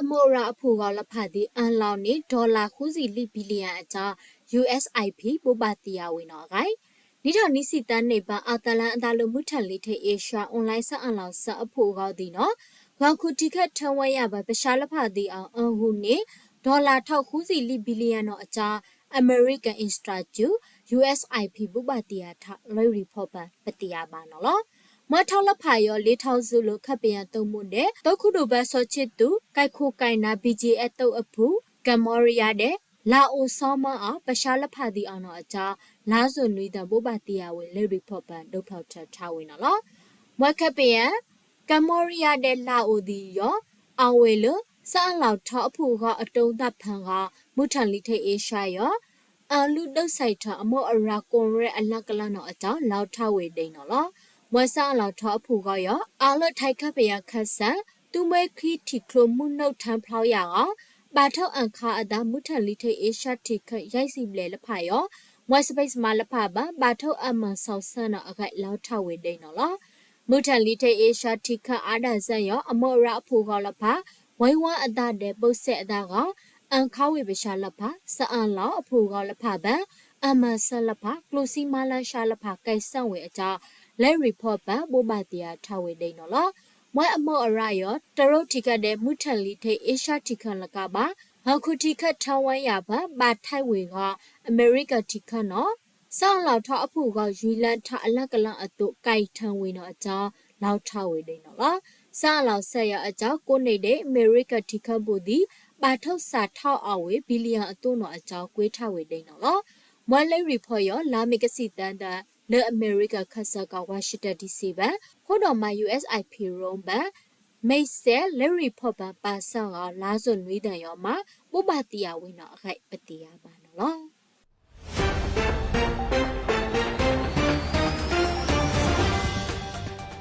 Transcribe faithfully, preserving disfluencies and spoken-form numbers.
အမိၢ်အရၣ်အဖုၣ်ဂီၢ်လၢဖၣ်သ့ၣ် အၢၣ်လီၤန့ၢ် dollar ဃုဆံလံ billion အကၠီ USIP ဘိးဘၣ်သ့ၣ်ယၤဝဲနီၣ်အဂ့ၢ် နံၣ်ထီၣ်နွံဆံသၢနံၣ် ဘၣ်အတလၢအသးလၢမုၢ်ထၢၣ်လံထၢၣ်အ့ရှါ online ဆၢအၣ်လီၤဆၢအဖုၣ်ဂီၢ်သ့ၣ်နီၣ် ဂီၤခူၣ်ထံးခၢၣ်ထၢဝဲယၢ်ဘၣ် ပၠါလၢဖၣ်သ့ၣ်အီၤ အၢၣ်ဟူန့ၢ် dollar ထီၣ်ဃုဆံလံ billion နီၣ်အကၠီ American Institute USIP ဘိးဘၣ်သ့ၣ်ယၤထီၣ် လၢ report ပသ့ၣ်ယၤဘၣ်နီၣ်လီၤ. မွဲထီၣ်လၢဖၣ်ယီၤ လ့ထီၣ်စူၤလိာ် ခၢၣ်ပယၣ်သုးမုၢ်ဒဲး သုးခိၣ်ဒိၣ်ဘၢ စီၤခၠံးသူၣ် ကဲခိၣ်ကဲနၢ် BGF သုးအဖုၣ် ကမ်ၣ်ဘီးဒံယါဒဲး လၣ်အိၣ်စီၤမၢအီၤ ပၠါလၢဖၣ်သ့ၣ်အီၤနီၣ်အကၠီ လါစိၤနွံသၢ ဘိးဘၣ်သ့ၣ်ယၤဝဲလၢ report ပဒိၣ်ဖျီၣ်ထၢၣ်ထါဝဲနီၣ်လီၤ. မွဲခၢၣ်ပယၣ် ကမ်ၣ်ဘီးဒံယါဒဲး လၣ်အိၣ်သ့ၣ်ယီၤ အဝဲလၢ ဆၢအၣ်လီၤထီၣ်အဖုၣ်ဂီၢ်အတိၢ်သၣ်ဖၢၣ်ဂီၢ် မုၢ်ထၢၣ်လံထၢၣ်အ့ရှါယီၤ အၣ်လုၢ်ဒုးစဲးထီၣ် အမိၢ်အရၣ်ကိးရဲၣ်အလၢကလၢနီၣ်အကၠီ လီၤထါဝဲဒၣ်နီၣ်လီၤ. မွဲဆၢအၣ်လီၤထီၣ်အဖုၣ်ဂီၢ်ယီၤ အါလၢထံးခၢၣ်ပယၣ်ခၢၣ်စး သူမှဲခံထံၣ်ချိမုၢ်နုာ်ထၢဖျီယၢ်ဂီၢ် ဘၣ်ထုးအၣ်ခါအသး မုၢ်ထၢၣ်လံထၢၣ်အ့ရှါထံးခၢၣ် ယဲၢ်ဆံဘျဲၣ်လၢဖၣ်ယီၤ မွဲစပံးစမါလၢဖၣ်ဘၣ် ဘၣ်ထုးအၣ်မၢၣ်စီဆှံနီၣ်အဂ့ၢ် လီၤထါဝဲဒၣ်နီၣ်လီၤ. မုၢ်ထၢၣ်လံထၢၣ်အ့ရှါထံးခၢၣ်အါဒၣ်စၢၤယီၤ အမိၢ်အရၣ်အဖုၣ်ဂီၢ်လၢဖၣ် ဝဲဝါအသးဒဲး ဘုးစဲအသးဂီၢ် အၣ်ခါဝဲပၠါလၢဖၣ် ဆၢအၣ်လီၤအဖုၣ်ဂီၢ်လၢဖၣ်ဘၣ် အၣ်မၢၣ်ဆှံလၢဖၣ် ကျိၣ်စံမါလါရှါလၢဖၣ် ကဲစၢၣ်ဝဲအကၠီ လၢ report ပဘိးဘၣ်သ့ၣ်ယၤထါဝဲဒၣ်နီၣ်လီၤ. မွဲအမိၢ်အရၣ်ယီၤ တရူးထံးခၢၣ်ဒဲး မုၢ်ထၢၣ်လံထၢၣ်အ့ရှါထံးခၢၣ်လၢကါဘၣ် ဂီၤခူၣ်ထံးခၢၣ်ထၢဝဲယၢ်ဘၣ် ဘၣ်ထဲးဝဲဂီၢ် အမဲရကၤထံးခၢၣ်နီၣ် ဆၢအၣ်လီၤထီၣ်အဖုၣ်ဂီၢ် ယွံလၢထၢၣ်အလၢကလၢအသိး ကဲထၢဝဲနီၣ်အကၠီ လီၤထါဝဲဒၣ်နီၣ်လီၤ. ဆၢအၣ်လီၤဆၢယီၤအကၠီ ကိးနံၤဒဲး အမဲရကၤထံးခၢၣ်ဘူးသံ ဘၣ်ထုးစးထီၣ်အဝဲ billion အသိးနီၣ်အကၠီ ကွဲးထါဝဲဒၣ်နီၣ်လီၤ. မွဲလၢ report ယီၤ လါမ့ၤကဆံသၢသီ လၢအမဲရကၤခၢၣ်စးကီၢ် Washington DC ဘၣ် ခိဒီးမါ USIP ရိဘၣ် မ့ၢ်စဲးလၢ report ပပာ်ဆၢဂီၢ် လါစိၤနွံသၢယီၤမး ဘိးဘၣ်သ့ၣ်ယၤဝဲနီၣ်အဂ့ၢ် ပသ့ၣ်ယၤဘၣ်နီၣ်လီၤ.